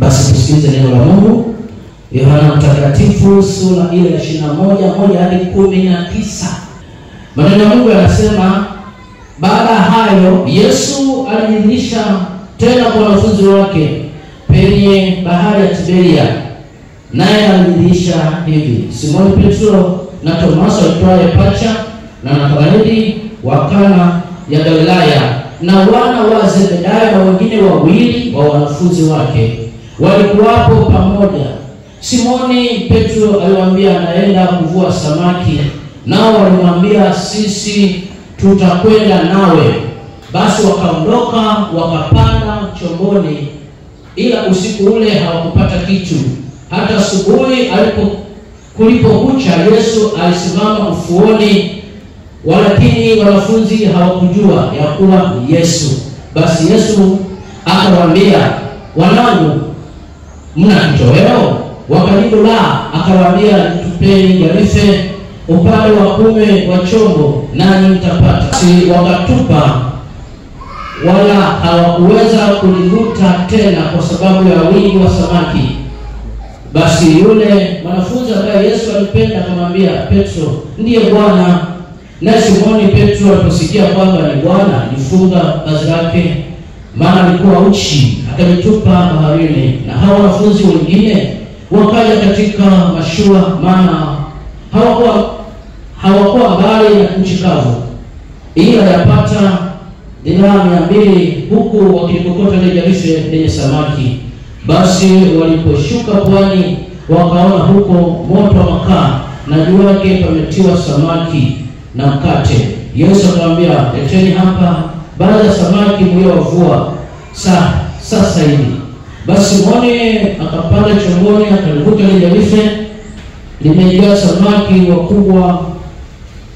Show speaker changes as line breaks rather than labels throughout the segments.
Basi tusikilize neno la Mungu. Yohana Mtakatifu sura ile ya 21 1 hadi 19. Maneno ya Mungu yanasema, baada hayo Yesu alijidhihirisha tena kwa wanafunzi wake penye bahari ya Tiberia, naye alijidhihirisha hivi: Simoni Petro na Tomaso aitwaye Pacha na Nathanaeli wa Kana ya Galilaya na wana wa Zebedayo na wengine wawili wa wanafunzi wake walikuwapo pamoja. Simoni Petro aliwaambia, anaenda kuvua samaki. Nao walimwambia, sisi tutakwenda nawe. Basi wakaondoka wakapanda chomboni, ila usiku ule hawakupata kitu. Hata asubuhi kulipokucha, Yesu alisimama ufuoni, walakini wanafunzi hawakujua ya kuwa ni Yesu. Basi Yesu akawaambia, wanangu, mna kitoweo? Wakajibu, la. Akawaambia, tupeni jarife upande wa kume wa chombo, nanyi mtapata. Si wakatupa, wala hawakuweza kulivuta tena kwa sababu ya wingi wa samaki. Basi yule mwanafunzi ambaye Yesu alipenda akamwambia Petro, ndiye Bwana. Na Simoni Petro aliposikia kwamba ni Bwana, alifunga vazi lake, maana alikuwa uchi, akalitupa baharini. Na hao wanafunzi wengine wakaja katika mashua, maana hawakuwa mbali na nchi kavu, ila yapata dhiraa 200, huku wakilikokota lile jarife lenye samaki. Basi waliposhuka pwani, wakaona huko moto wa makaa, na juu yake pametiwa samaki na mkate. Yesu akamwambia, leteni hapa baadhi ya samaki mliowavua sasa hivi. Basi Simoni akapanda chomboni, akalivuta lile jarife limejaa samaki wakubwa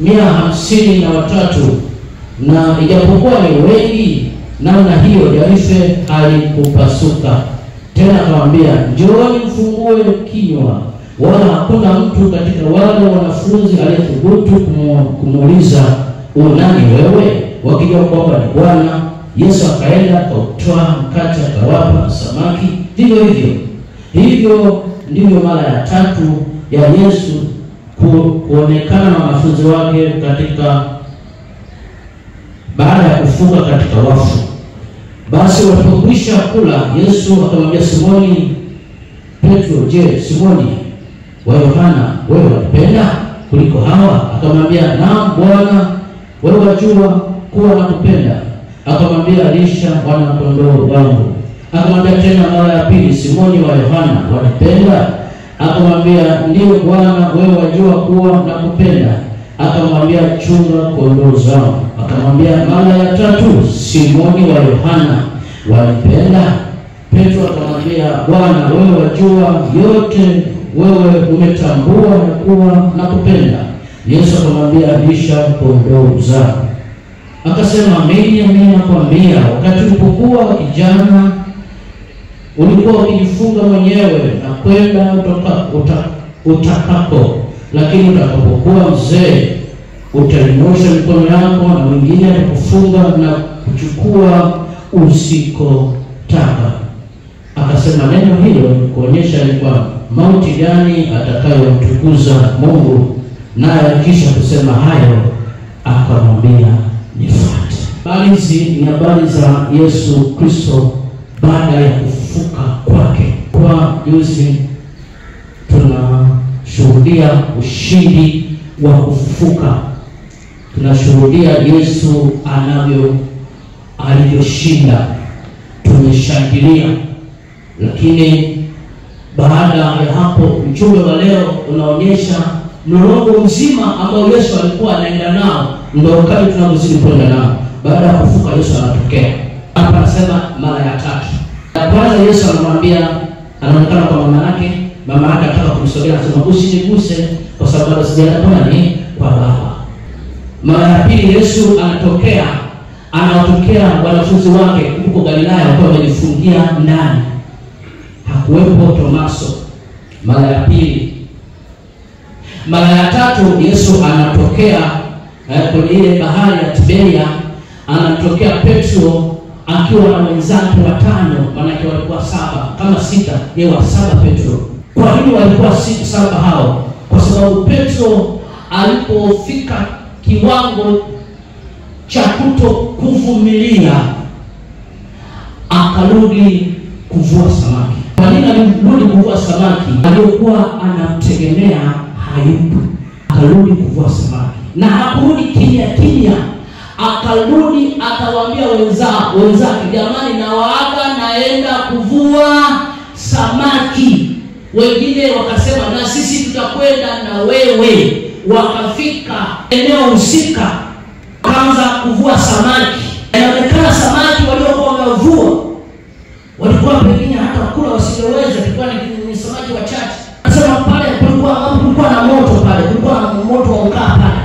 153, na ijapokuwa ni wengi namna hiyo, jarife halikupasuka. Tena akamwambia, njooni mfungue kinywa. Wala hakuna mtu katika wale wanafunzi aliyethubutu kumuuliza, unani wewe? Wakijua kwamba ni Bwana. Yesu akaenda akautoa mkate akawapa samaki vivyo hivyo. Hivyo ndivyo mara ya tatu ya Yesu kuonekana na wanafunzi wake katika baada ya kufuka katika wafu. Basi walipokwisha kula, Yesu akamwambia Simoni Petro, je, Simoni wa Yohana, wewe wanipenda kuliko hawa? Akamwambia, naam Bwana, wewe wajua kuwa nakupenda. Akamwambia, lisha wana kondoo wangu. Akamwambia tena mara ya pili, Simoni wa Yohana, wanipenda? Akamwambia, ndiyo Bwana, wewe wajua kuwa nakupenda. Akamwambia, chunga kondoo zangu. Akamwambia mara ya tatu, Simoni wa Yohana, wanipenda? Petro akamwambia, Bwana, wewe wajua yote, wewe umetambua kuwa nakupenda. Yesu akamwambia, lisha kondoo zangu. Akasema, amini amini nakwambia, wakati ulipokuwa kijana ulikuwa ukijifunga mwenyewe na kwenda utakapo, lakini utakapokuwa mzee utainusha mikono yako na mwingine atakufunga na kuchukua usikotaka. Akasema neno hilo kuonyesha ni kwa mauti gani atakayomtukuza Mungu. Naye kisha kusema hayo akamwambia, nifuate. Habari hizi ni habari za Yesu Kristo baada ya kufufuka kwake. Kwa juzi tunashuhudia ushindi wa kufufuka. Tunashuhudia Yesu alivyoshinda. Tumeshangilia. Lakini baada ya hapo, ujumbe wa leo unaonyesha mlolongo mzima ambao Yesu alikuwa anaenda nao, ndio wakati tunazidi kwenda nao. Baada ya kufufuka Yesu anatokea. Hapa anasema mara ya tatu. Ya kwanza Yesu anamwambia, anaonekana kwa mama yake, mama yake anataka kumsogea, anasema usiniguse kwa sababu bado sijaenda ni kwa Baba. Mara ya pili Yesu anatokea, anawatokea wanafunzi wake huko Galilaya wakiwa wamejifungia ndani. Hakuwepo Tomaso. Mara ya pili. Mara ya tatu Yesu anatokea kwenye ile bahari ya Tiberia, anatokea Petro akiwa na wenzake watano, maana walikuwa saba kama sita, yeye wa saba Petro. Kwa nini walikuwa saba hao? Kwa sababu Petro alipofika kiwango cha kutokuvumilia akarudi kuvua samaki. Kwa nini alirudi kuvua samaki? Alikuwa anamtegemea hayupo. Akarudi kuvua samaki. Na hakurudi kimya kimya. Akarudi akawaambia wenzake, jamani, nawaaga naenda kuvua samaki. Wengine wakasema na sisi tutakwenda na wewe. Wakafika eneo husika, kaanza kuvua samaki. Inaonekana samaki waliokuwa wamevua walikuwa pengine hata kula wasingeweza, ilikuwa ni samaki wachache. Anasema pale kulikuwa na moto pale, kulikuwa na moto wa ukaa pale,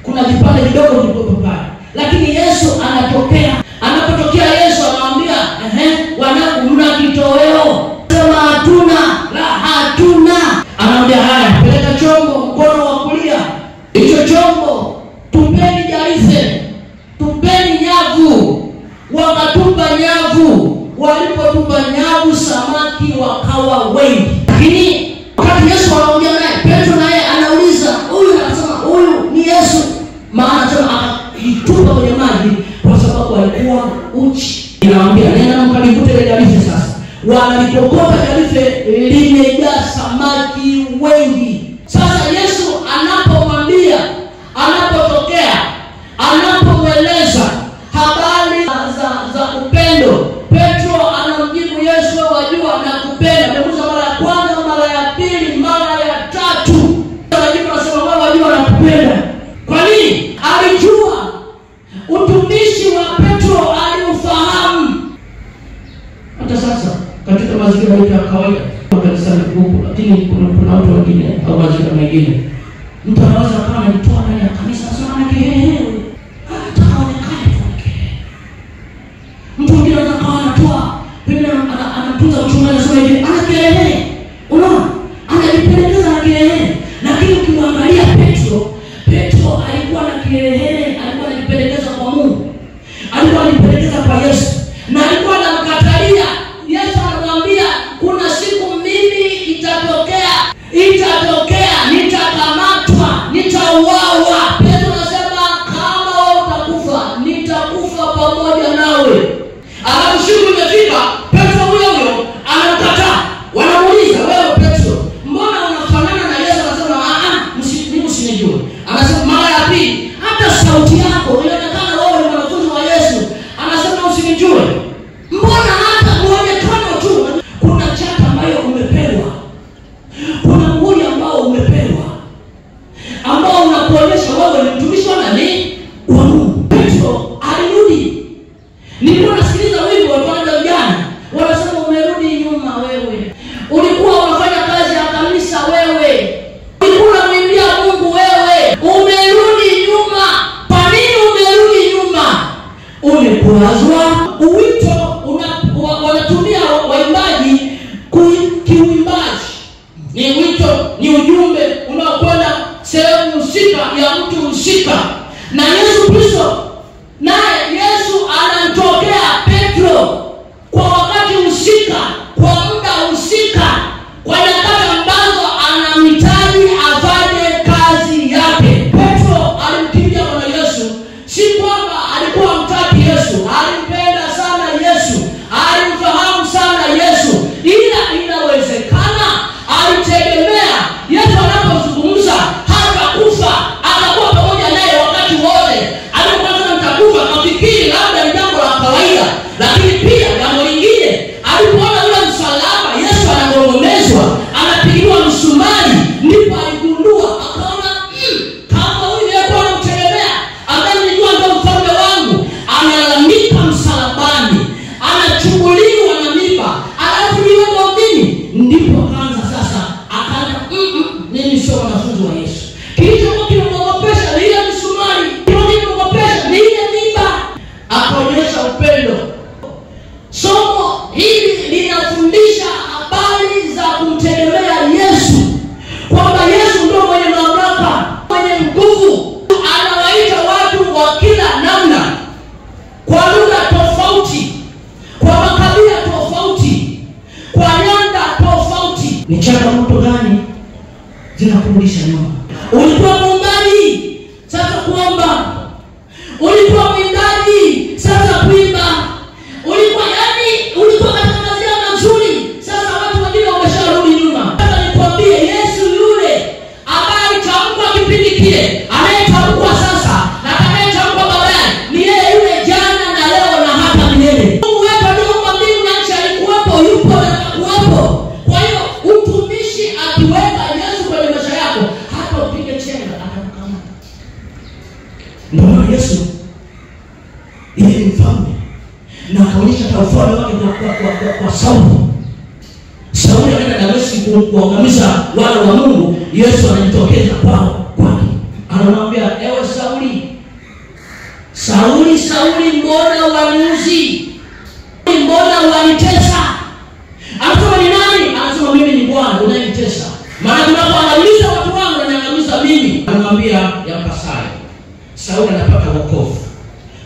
kuna vipande vidogo vilikuwa pale. Lakini Yesu anatokea. Anapotokea Yesu anawaambia, wanangu, mna kitoweo? Sema hatuna. La, hatuna. Anawaambia haya, peleka chombo mkono wa kulia, hicho chombo tupeni jarife, tupeni nyavu. Wakatupa nyavu. Walipotupa nyavu samaki wakawa wengi. Lakini wakati Yesu anaongea naye, Petro naye anauliza, huyu anasema huyu ni Yesu. Maana anasema akajitupa kwenye maji kwa sababu alikuwa uchi. Inawaambia nenda mkalivute ile jarife sasa. Wanalikokota jarife limejaa samaki wengi. Sasa Yesu anapomwambia, anapotokea, anapomweleza habari za upendo, Petro anamjibu Yesu, wajua nakupenda. Amemuuliza mara ya kwanza, mara ya pili, mara ya tatu. Anajibu anasema wewe wajua nakupenda. Kwa nini? Alijua utumishi wa Petro, aliufahamu. Hata sasa katika mazingira yetu ya kawaida kanisani huku, lakini kuna watu wengine au mazingira mengine, mtu anaweza kama anamtoa ndani ya kanisa anasema ana kelele, hata haonekani tu kelele. Mtu mwingine anaweza kama anatoa pengine anatunza uchungaji anasema hivi ana kelele, unaona, anajipendekeza na kelele. Lakini ukimwangalia Petro, Petro alikuwa na kelele, alikuwa anajipendekeza kwa Mungu, alikuwa anajipendekeza kwa Yesu, na alikuwa anamkatalia Yesu. Anamwambia kuna siku mimi itatokea, nitakamatwa, nitauawa. Ni changamoto gani zinakurudisha nyuma? Ulikuwa muumbaji, sasa kuomba. Ulikuwa mwimbaji, sasa kuimba. Ulikuwa yani, ulikuwa katika mazingira mazuri, sasa watu wengine wamesharudi nyuma. Sasa nikwambie, Yesu yule ambaye alitamkwa kipindi kile, anayetamkwa sasa na atakayetamkwa baadaye, ni yeye yule jana na leo na hata milele. Mungu wetu aliumba mbingu na nchi, alikuwepo, yupo na atakuwepo. Kwa hiyo utumishi akiweka Yesu kwenye maisha yako, hata upige chenga atakukamata. Ndio maana Yesu yeye ni mfalme na akaonyesha ufalme wake kwa Sauli. Sauli anaenda Dameski kuangamiza wale wa Mungu. Yesu anajitokeza kwao kwake, anamwambia, ewe Sauli, Sauli, Sauli, mbona waniuzi? Mbona wanitesa? Anasema ni nani? Anasema mimi ni Bwana unayenitesa. Maana unapoangamiza watu wangu unaniangamiza mimi. Anamwambia yampasayo. Sauli anapata wokovu.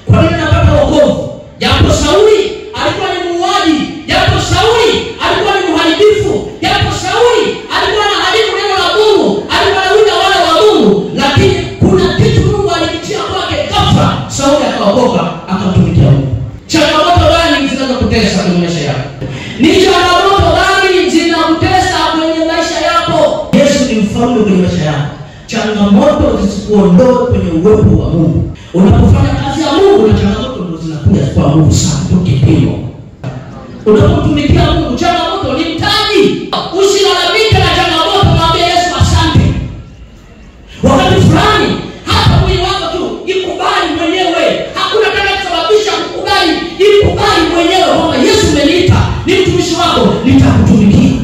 Kwa nini anapata wokovu? Japo Sauli alikuwa ni muuaji, japo Sauli alikuwa ni mharibifu, japo Sauli alikuwa anaharibu neno la Mungu, alikuwa anawinda wale wa Mungu, lakini kuna kitu Mungu alikitia kwake ghafla, Sauli akaokoka, akamtumikia Mungu. Changamoto gani zinazokutesa kwenye maisha yako? Ni changamoto gani zinakutesa kwenye maisha yako? Yesu ni mfalme kwenye maisha yako. Changamoto zisikuondoe kwenye uwepo wa Mungu. Unapofanya kazi ya Mungu na changamoto ndio zinakuja kwa nguvu sana, ndio kipimo. Unapotumikia Mungu, changamoto ni mtaji. Usilalamike na changamoto, mwambie Yesu asante. Wakati fulani hata mwili wako tu ikubali mwenyewe. Hakuna atakayesababisha kukubali, ikubali mwenyewe kwamba Yesu umeniita, ni mtumishi wako, nitakutumikia.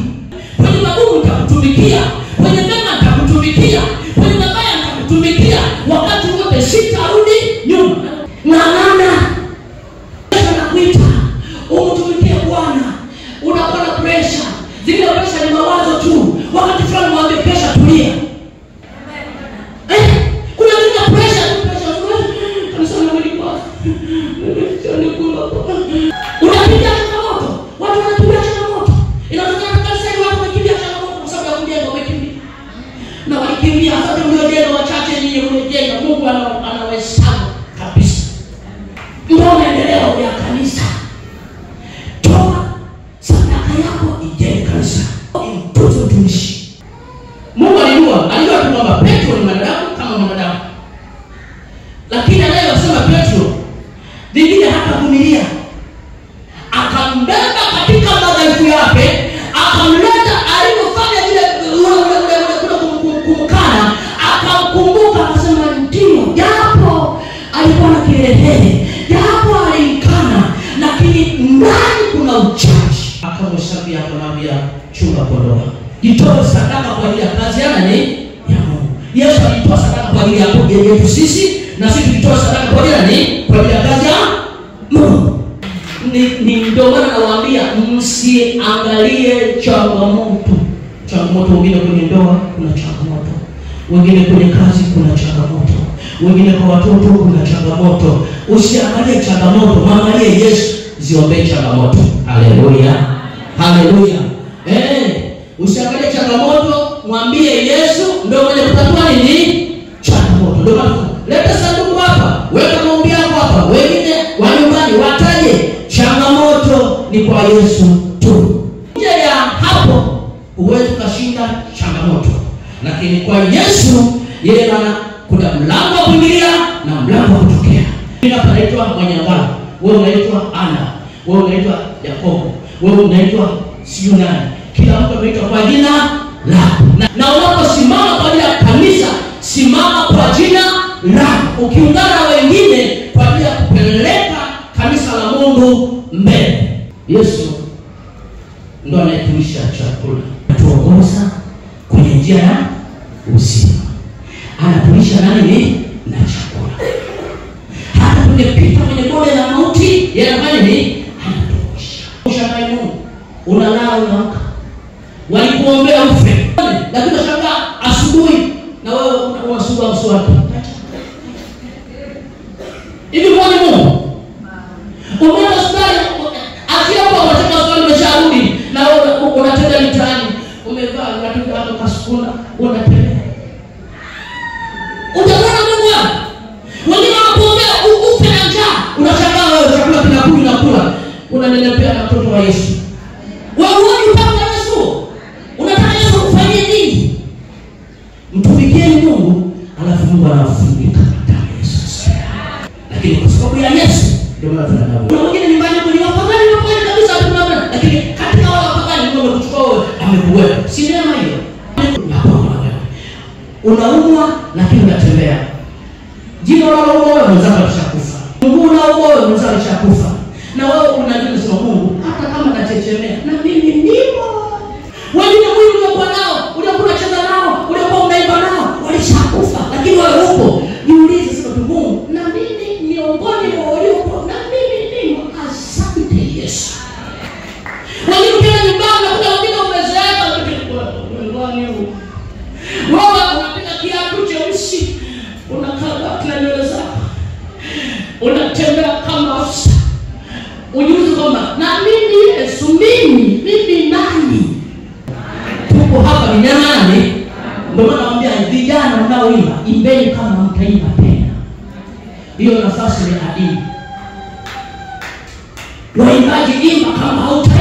Kwenye magumu nitakutumikia, kwenye mema nitakutumikia, kwenye mabaya nitakutumikia, wakati wote sitarudi nyuma. Ng'ang'ana. Yesu anakuita umtumikie Bwana. Unakuwa na pressure, zile pressure ni mawazo tu. Wakati fulani mwambie pressure, tulia. Kuna zile pressure tu, pressure kanisa la nilikuwa unapitia changamoto, watu wanakimbia changamoto. Inatokana kanisa hili watu wamekimbia changamoto kwa sababu ya kujenga, wamekimbia. Na walikimbia hata mliojenga wachache, ninyi mliojenga, Mungu anawahesabu kabisa. Ndio maendeleo ya kanisa. Toa sadaka yako ijenge kanisa, imtuze mtumishi. Mungu alijua tu kwamba Petro ni mwanadamu kama mwanadamu, lakini anayosema Petro vingine hatavumilia, akambeba katika madhaifu yake, akamleta alipofanya vile ule kumkana, akamkumbuka, akasema ndio, japo alikuwa na kiherehere, japo alikana, lakini ndani kuna uchaji. Akamhesabia, akamwambia chunga kondoo. Jitoe sadaka kwa ajili ya kazi ya nani? Ya Mungu. Yesu alitoa sadaka kwa ajili ya yetu sisi, na sisi tulitoa sadaka kwa ajili ya nini? Kwa ajili ya kazi ya Mungu. Ni ndio maana nawaambia msiangalie changamoto. Changamoto wengine kwenye ndoa kuna changamoto, wengine kwenye kazi kuna changamoto, wengine kwa watoto kuna changamoto. Usiangalie changamoto, mwangalie Yesu, ziombee changamoto. Haleluya, haleluya. Usiangalie changamoto, mwambie Yesu ndio mwenye kutatua nini changamoto. Ndio maana leta sanduku hapa, weka maombi yako hapa, wengine wa nyumbani wataje changamoto ni kwa Yesu tu. Nje ya hapo huwezi kushinda changamoto, lakini kwa Yesu yeye maana kuna mlango wa kuingilia na mlango wa kutokea. Mimi hapa naitwa Mwanyangala, wewe unaitwa Ana, wewe unaitwa Yakobo, wewe unaitwa sijui nani. Kila mtu ameitwa kwa jina lako. Na unaposimama kwa ajili ya kanisa, simama kwa jina lako, ukiungana na wengine kwa ajili ya kupeleka kanisa la Mungu mbele. Yesu ndo anayetulisha chakula, anatuongoza kwenye njia ya uzima, anatulisha nani na chakula. Hata tungepita kwenye bonde la mauti, yeye anafanya nini? Anatulisha. Ushangae Mungu, unalala unaamka, walikuombea ufe, lakini unashangaa asubuhi na wewe unasugua mswaki. Hivi mwone Mungu. Umeona hospitali, akiwa kwa unataka hospitali umesharudi na wewe unatenda mitaani, umevaa Amekuwepo. Si neema hiyo? Hapo na wewe. Unaumwa lakini unatembea. Jino unaloumwa wewe mwenzako alishakufa. Mguu unaumwa wewe mwenzako alishakufa. Na wewe unajua sema Mungu hata kama nachechemea na mimi nimo. Wengine mwili uliokuwa nao, uliokuwa unacheza nao, uliokuwa unaimba nao, walishakufa lakini wewe upo. Jiulize sema tu Mungu, na mimi miongoni mwa waliokuwa na mimi nimo. Asante Yesu. Wengine ukienda nyumbani unakuta wengine umezeeka nyumbani huko. Wewe unapiga kiatu cheusi, unakaa na nywele zako, unatembea kama afisa. Ujiulize kwamba na mimi Yesu, mimi nani? Tuko hapa ni nani? Ndio maana nawaambia vijana mnaoimba, imbeni kama mtaimba tena. Hiyo nafasi ni adimu. Waimbaji, imba kama hautaimba.